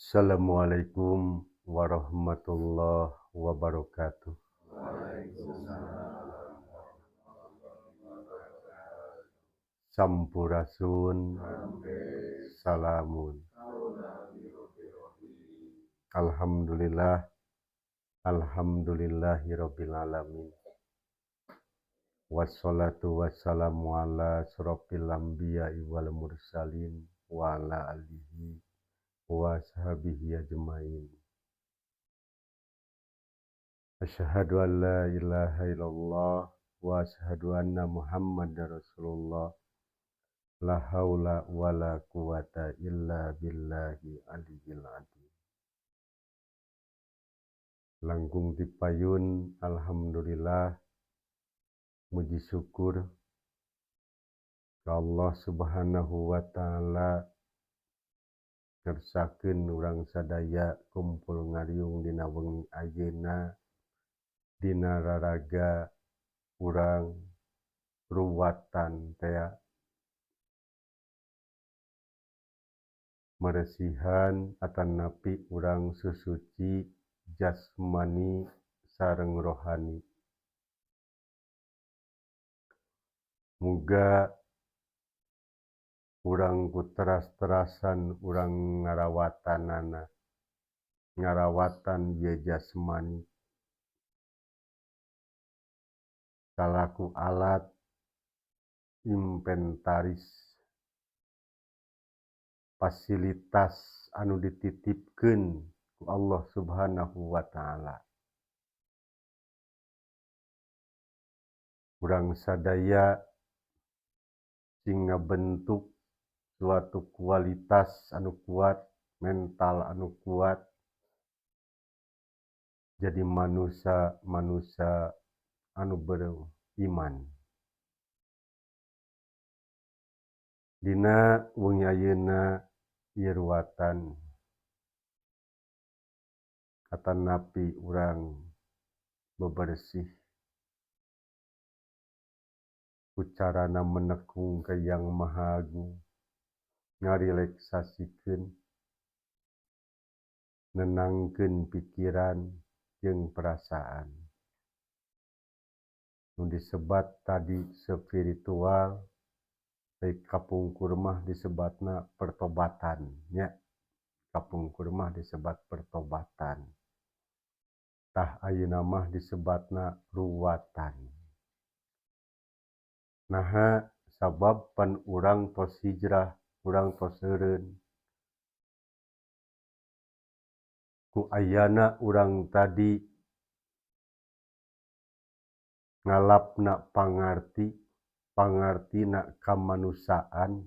Assalamualaikum warahmatullahi wabarakatuh. Waalaikumsalam. Sampurasun. Salamun. Alhamdulillah. Alhamdulillahirabbil alamin. Wassalatu wassalamu ala asrofil anbiya'i wal mursalin wa ala alihi wa ashabihi ajmain. Asyhadu an la ilaha illallah wa asyhadu anna Muhammadar Rasulullah. La haula wala quwata illa billahi aliyyil azim. Langkung tipayun, alhamdulillah, muji syukur ka Allah Subhanahu wa Ta'ala, ngersakeun urang sadaya kumpul ngariung dina wengi ayeuna, dina raraga urang ruwatan tea, meresihan atanapi urang susuci jasmani sareng rohani. Muga urang ku teras-terasan urang ngarawatanana, ngarawatan ieu jasmani salaku alat inventaris fasilitas anu dititipkeun ku Allah Subhanahu wa Ta'ala. Urang sadaya sing ngabentuk suatu kualitas anu kuat, mental anu kuat, jadi manusia-manusia anu beriman. Dina wengi ayeuna ieu ruwatan atanapi urang bebersih ku carana menekung ka Yang Maha Agung, ngarileksasikeun, nenangkeun pikiran jeung perasaan. Nu disebat tadi spiritual, baik kapungkur mah disebatna pertobatan nya. Kapungkur mah disebat pertobatan. Tah, ayeuna mah disebatna ruwatan. Naha? Sabab pan urang tos hijrah, urang tos eureun. Ku ayana urang tadi ngalapna pangarti, pangartina kamanusiaan,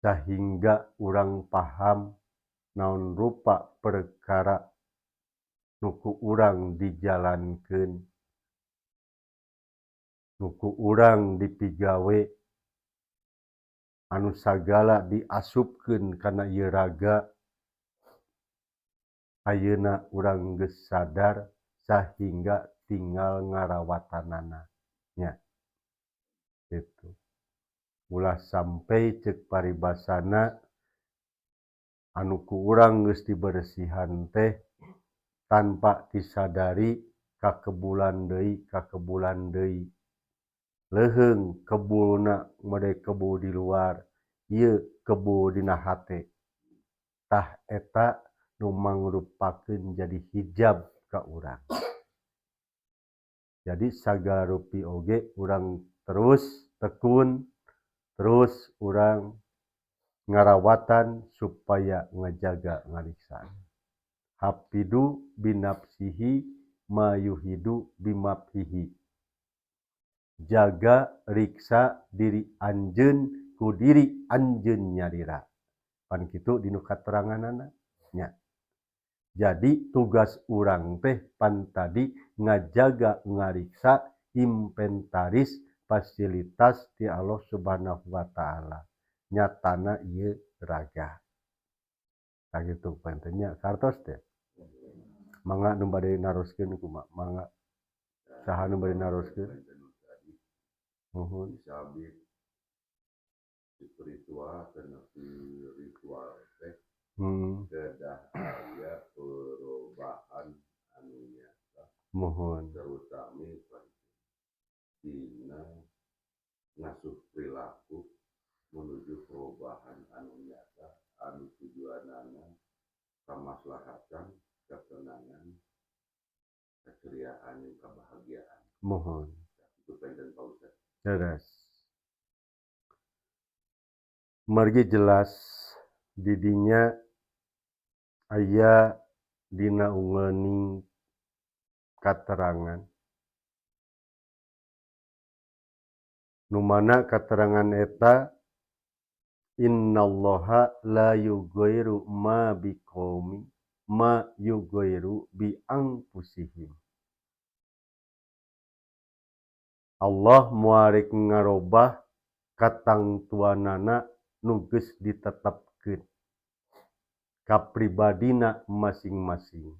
sehingga urang paham naon rupa perkara nu ku urang dijalankeun, nu ku urang dipigawe, anu sagala diasupkeun kana ieu raga. Ayeuna urang geus sadar sehingga tinggal ngarawatanana nya gitu. Ulah sampai, cek paribasana, anu ku urang geus dibersihan teh tanpa disadari kakebulan deui, kakebulan deui, leuheung kebulna, mode kebul di luar, ieu kebul dina hate. Tah, eta nu mangrupakeun jadi hijab ka urang. Jadi sagala rupi oge urang terus tekun, terus urang ngarawatan supaya ngajaga ngariksa. Hafidu binafsihi ma yuhidu bimafhihi. Jaga, riksa diri anjeun ku diri anjeun nyalira. Pan kitu dinu kateranganana nya. Jadi tugas urang teh pan tadi ngajaga ngariksa inventaris fasilitas ti Allah Subhanahu wa Ta'ala, nyatana ieu raga. Tah, kitu panten nya, kartos teh. Mangga, nu bade naroskeun kumaha? Mangga, saha nu bade naroskeun? Muhun. Sabit spiritual atau ritual teh. Muhun. Terutama dina ngasuh perilaku menuju perubahan anu nyata, anu tujuanana kamaslahatan, ketenangan, keceriaan, dan kebahagiaan. Muhun. Itu panginten, Pak Ustaz. Leres. Margi jelas didinya aya dina unggening katerangan, nu mana katerangan eta innallaha la yughayyiru ma biqaumin ma yughayyiru bi anfusihim. Allah moal rek ngarobah katangtuanana nu geus ditetepkeun ka pribadina masing-masing,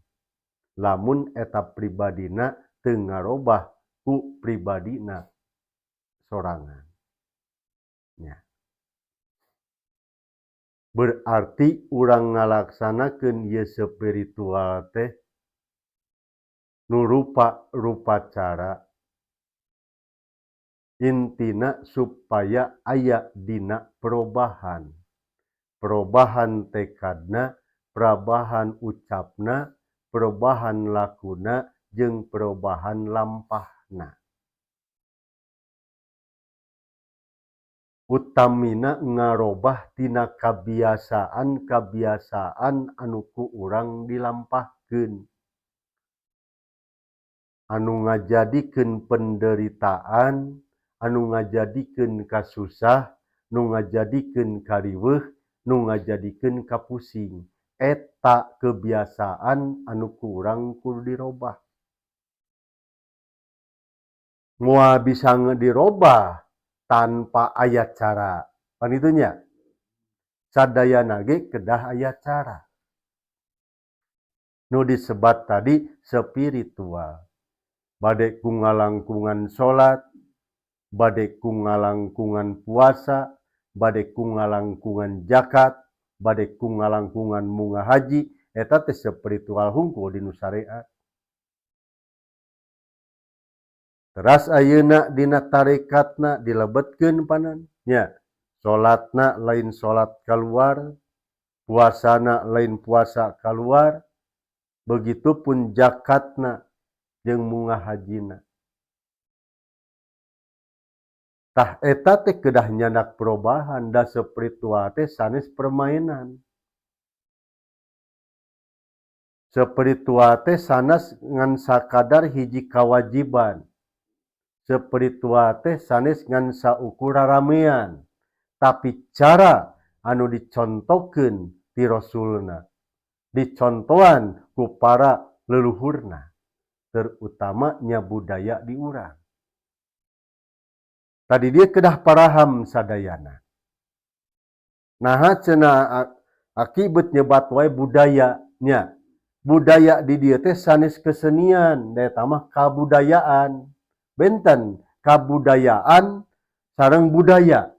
lamun eta pribadina teu ngarobah ku pribadina sorangan nya. Berarti urang ngalaksanakeun ieu spiritual teh nu rupa-rupa cara, intina supaya aya dina perubahan, perubahan tekadna, perubahan ucapna, perubahan lakuna, jeung perubahan lampahna. Utamina ngarobah tina kabiasaan-kabiasaan anu ku urang dilampahkeun, anu ngajadikeun penderitaan, anu ngajadikeun kasusah, nu ngajadikeun kariweuh, nu ngajadikeun kapusing. Eta kebiasaan anu ku urang kudu dirobah. Moal bisa dirobah tanpa aya cara. Pan itu nya. Sadayana ge kedah aya cara. Nu disebat tadi spiritual. Bade ku ngalangkungan salat, bade ku ngalangkungan puasa, bade ku ngalangkungan zakat, bade ku ngalangkungan munggah haji, eta teh spiritual hungkul dinu syariat. Teras ayeuna dina tarekatna dilebetkeun panan nya. Salatna lain salat keluar, puasana lain puasa keluar, begitupun zakatna jeung munggah hajina. Tah eta teh kedah nyandak perubahan, da spiritual teh sanes permainan. Spiritual teh sanes ngan sakadar hiji kewajiban. Spiritual teh sanes ngan saukur raramean, tapi cara anu dicontohkeun ti Rasulna, dicontohan ku para leluhurna, terutama nya budaya di urang. Tadi dia kedah paraham sadayana. Naha cenah akibat nyebat wae budayanya. Budaya di dieu teh sanes kesenian, da eta mah kabudayaan. Benten kabudayaan sareng budaya.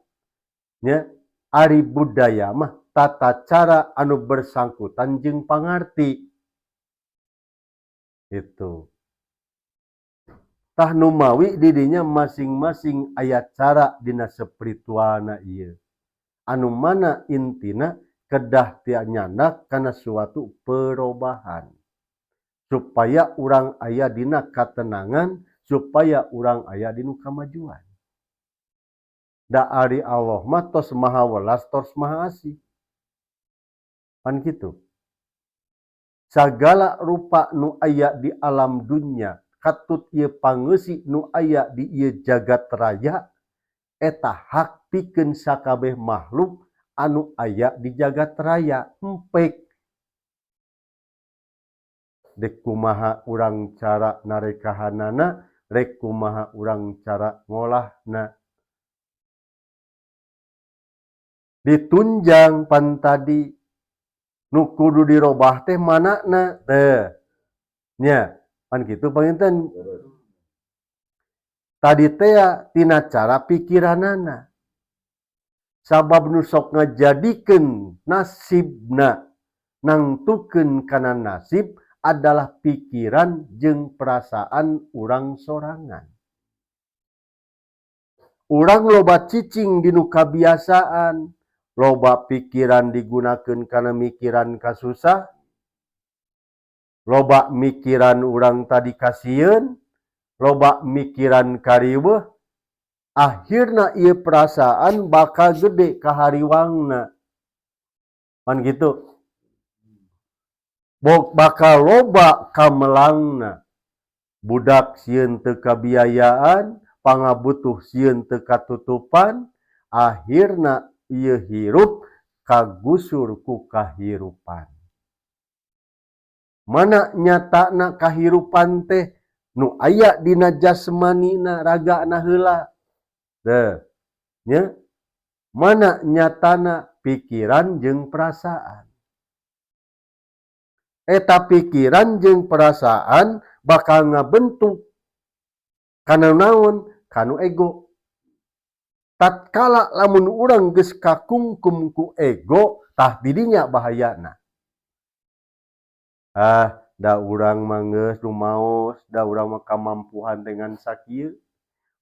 Nya, ari budaya mah tata cara anu bersangkutan jeung pangarti. Itu. Tah numawi didinya masing-masing aya cara dina spiritualna ieu. Anu mana intina kedah tia nyandak kana suatu perubahan. Supaya urang aya dina katenangan, supaya urang aya dinu kamajuan. Da ari Allah mah tos maha welas, tos maha asih. Pan kitu. Sagala rupa nu aya di alam dunya, katut ieu pangeusi nu aya di ieu jagat raya, eta hak pikeun sakabeh makhluk anu aya di jagat raya. Empek. Dek kumaha urang cara narekahanana, rek kumaha urang cara ngolahna. Ditunjang pan tadi nu kudu dirobah teh manana teh nya, pan kitu panginten. Tadi teh tina cara pikiranana, sabab nu sok ngajadikeun nasibna nangtukeun kana nasib Adalah pikiran jeung perasaan urang sorangan. Urang loba cicing dinu kabiasaan, loba pikiran digunakan karena mikiran kasusah, loba mikiran urang tadi kasieun, loba mikiran kariweuh, akhirna ieu perasaan bakal gede kahariwangna. Pan gitu. Bok bakal loba kamelangna. Budak sieun teu kabiayaan, pangabutuh sieun teu katutupan, akhirna ieu hirup kagusur ku kahirupan. Mana nyatana kahirupan teh nu aya dina jasmanina, ragana heula. Teu, nya? Mana nyatana pikiran jeung perasaan. Eta pikiran jeung perasaan bakal ngabentuk kana naon? Kanu ego. Tatkala lamun urang geus kakungkum ku ego, tah didinya bahayana. Ah, da urang mah geus rumaos, da urang mah kamampuhan dengan sakieu.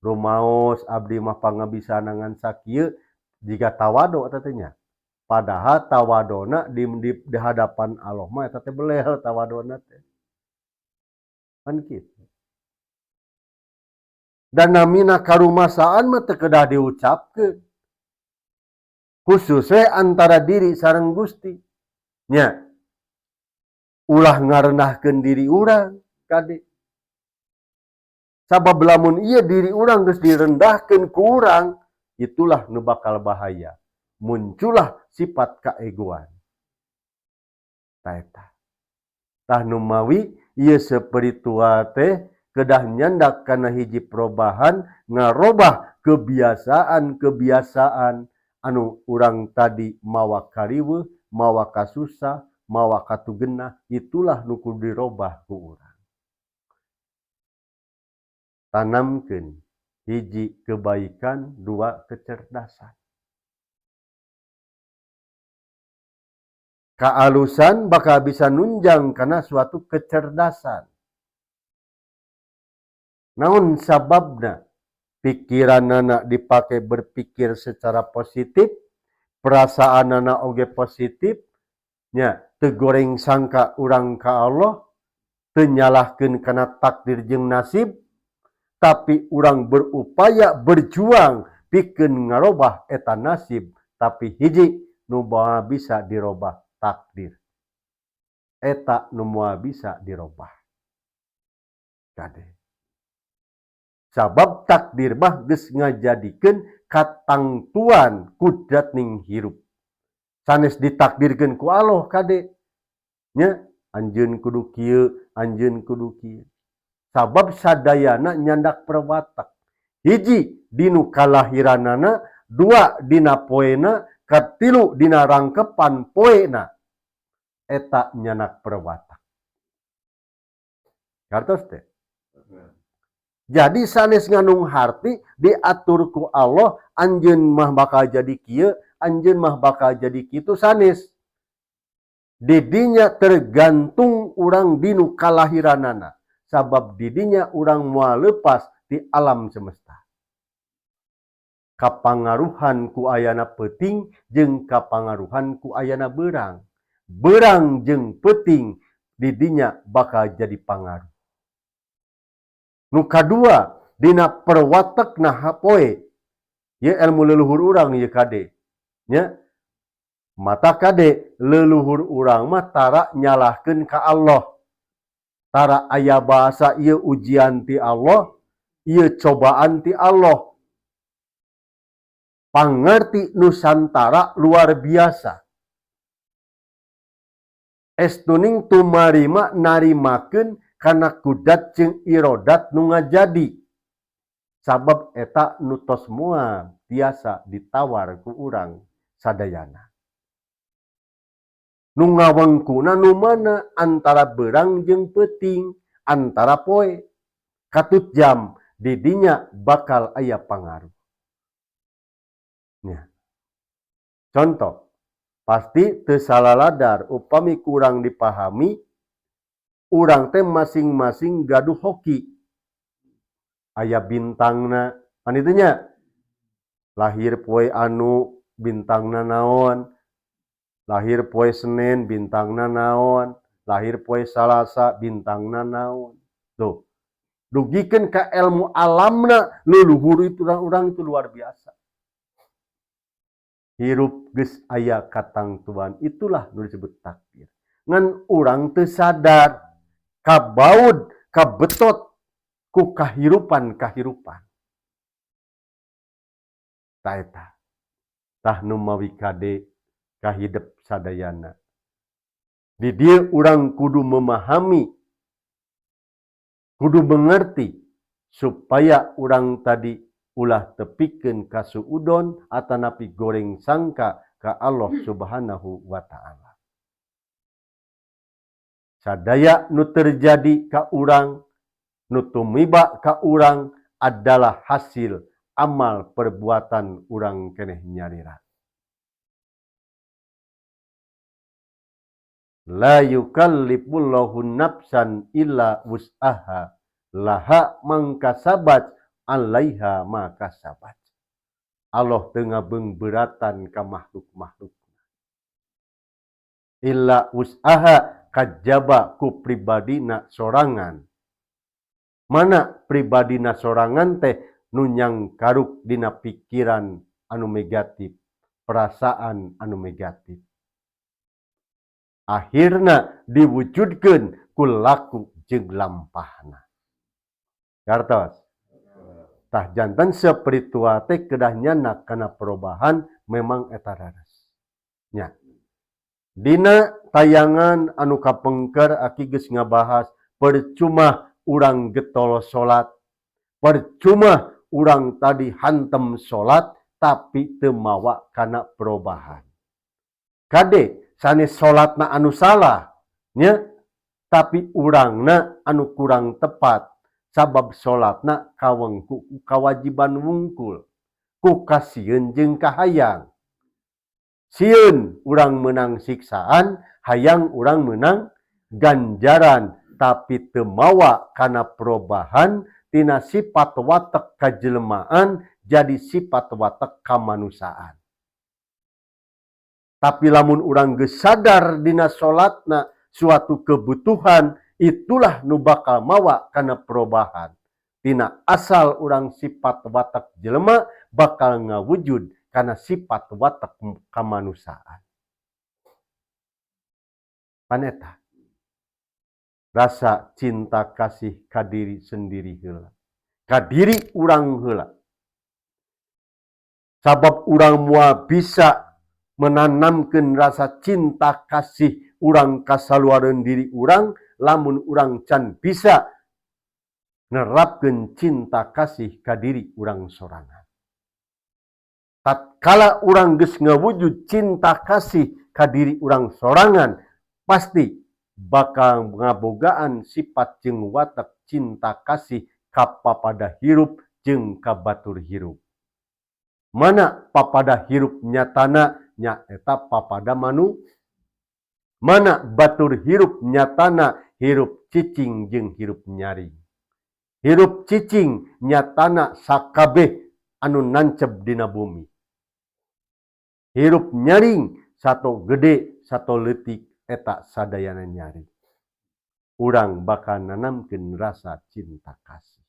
Rumaos abdi mah pangabisana ngan sakieu, jiga tawado eta teh nya. Padahal tawadona di hadapan Allah mah eta teh belel tawadona teh. Kan kitu. Dan namina karumasaan mah teu kedah diucapkeun. Khususnya antara diri sareng Gusti. Nya. Ulah ngarendahkeun diri urang kade. Sabab lamun ieu diri urang geus direndahkeun ku urang, itulah nu bakal bahaya. Muncullah sifat kaegoan. Tah eta. Tah nu mawi ieu spiritual teh kedah nyandak kana hiji perubahan, ngarobah kebiasaan-kebiasaan anu urang tadi mawa kariweuh, mawa kasusah, mawa katugenah, itulah nu kudu dirobah ku urang. Tanamkeun hiji kebaikan, dua kecerdasan. Kaalusan bakal bisa nunjang karena suatu kecerdasan. Naon sababna? Pikiranana dipakai berpikir secara positif, perasaanana oge positif, nya teu goreng sangka urang ka Allah, teu nyalahkeun kana takdir jeung nasib, tapi urang berupaya berjuang pikeun ngarobah eta nasib, tapi hiji nu moal bisa dirobah takdir. Eta nu moal bisa dirobah. Kade. Sabab takdir mah geus ngajadikeun katangtuan kudrat ning hirup. Sanes ditakdirkeun ku Allah kade. Nya anjeun kudu kieu, anjeun kudu kieu. Sabab sadayana nyandak perwatak. Hiji dinu kalahiranana, dua dina poena, katilu dina rangkepan poena. Eta nyanak perwatak. Kartos teh. Jadi sanes nganung harti diatur ku Allah, anjeun mah bakal jadi kieu, anjeun mah bakal jadi kitu sanes. Didinya tergantung urang dinu kalahiranana. Sabab didinya urang moal lepas di alam semesta. Kapangaruhan ku ayana peuting jeung kapangaruhan ku ayana beurang. Beurang jeung peuting didinya bakal jadi pangaruh. Nu kadua dina perwatekna hapoe. Ye ilmu leluhur urang ye kade. Nya mata kade leluhur urang mah tara nyalahkeun ka Allah. Tara aya bahasa ieu ujian ti Allah, ieu cobaan ti Allah. Pangerti Nusantara luar biasa. Estuning tumarima narimakeun kana kudat jeung irodat nu ngajadi. Sabab eta nu tos moal biasa ditawar ku urang sadayana. Nu ngawengkuna nu mana antara beurang jeung peuting, antara poe. Katut jam didinya bakal aya pangaruh. Nya. Contoh, pasti teu salaladar upami kurang dipahami. Urang teh masing-masing gaduh hoki. Aya bintangna, pan itu nya. Lahir poe anu bintangna naon, lahir poe Senin bintangna naon, lahir poe Salasa bintangna naon. Tuh. Dugikeun ka ilmu alamna leluhur itu, urang itu luar biasa. Hirup geus aya katangtuan, itulah nu disebut takdir. Ngan urang teu sadar, kabaud, kabetot ku kahirupan-kahirupan. Tah eta. Tah nu mawi kade kahidep sadayana. Di dieu urang kudu memahami, kudu mengerti supaya urang tadi ulah tepikeun ka suudon atanapi goreng sangka ka Allah Subhanahu wa Ta'ala. Sadaya nu terjadi ka urang, nu tumiba ka urang adalah hasil amal perbuatan urang keneh nyalira. La yukallifullahu nafsan illa wus'aha laha mangkasabat alaiha ma kasabat. Allah teu ngabeungbeuratan ka makhluk-makhluk. Illa wus'aha kajaba ku pribadina sorangan. Mana pribadina sorangan teh nu nyangkaruk dina pikiran anu negatif, perasaan anu negatif. Akhirna diwujudkeun ku laku jeung lampahna. Kartos. Tah jantan spiritual teh kedah nyanak kana perubahan memang eta raras. Nya. Dina tayangan anu kapengker aki geus ngabahas percuma urang getol salat, percuma urang tadi hantem salat tapi teu mawa kana perubahan. Kade sanes salatna anu salah nya, tapi urangna anu kurang tepat sabab salatna kawengku ku kawajiban wungkul, ku kasieun jeung kahayang. Sieun urang meunang siksaan, hayang urang meunang ganjaran, tapi teu mawa kana perubahan tina sifat watek kajelmaan jadi sifat watek kamanusiaan. Tapi lamun urang geus sadar dina salatna suatu kebutuhan, itulah nu bakal mawa kana perubahan. Tina asal urang sifat watak jelema bakal ngawujud kana sifat watak kamanusiaan. Paneta rasa cinta kasih ka diri sendiri heula, ka diri urang heula. Sabab urang moal bisa menanamkeun rasa cinta kasih urang kasaluareun diri urang lamun urang can bisa nerapkeun cinta kasih ka diri urang sorangan. Tatkala urang geus ngawujud cinta kasih ka diri urang sorangan, pasti bakal ngabogaan sifat jeung watak cinta kasih ka papada hirup jeung ka batur hirup. Mana papada hirup nyatana nyaeta papada manu, mana batur hirup nyatana hirup cicing jeung hirup nyaring. Hirup cicing nyatana sakabeh anu nancep dina bumi. Hirup nyaring sato gede sato leutik eta sadayana nyaring. Urang bakal nanamkeun rasa cinta kasih.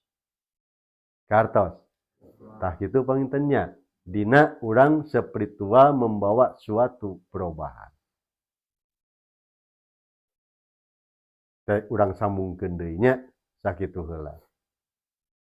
Kartos. Tah kitu pangintennya. Dina urang spiritual membawa suatu perubahan. Teh urang sambungkeun deui nya sakitu heula.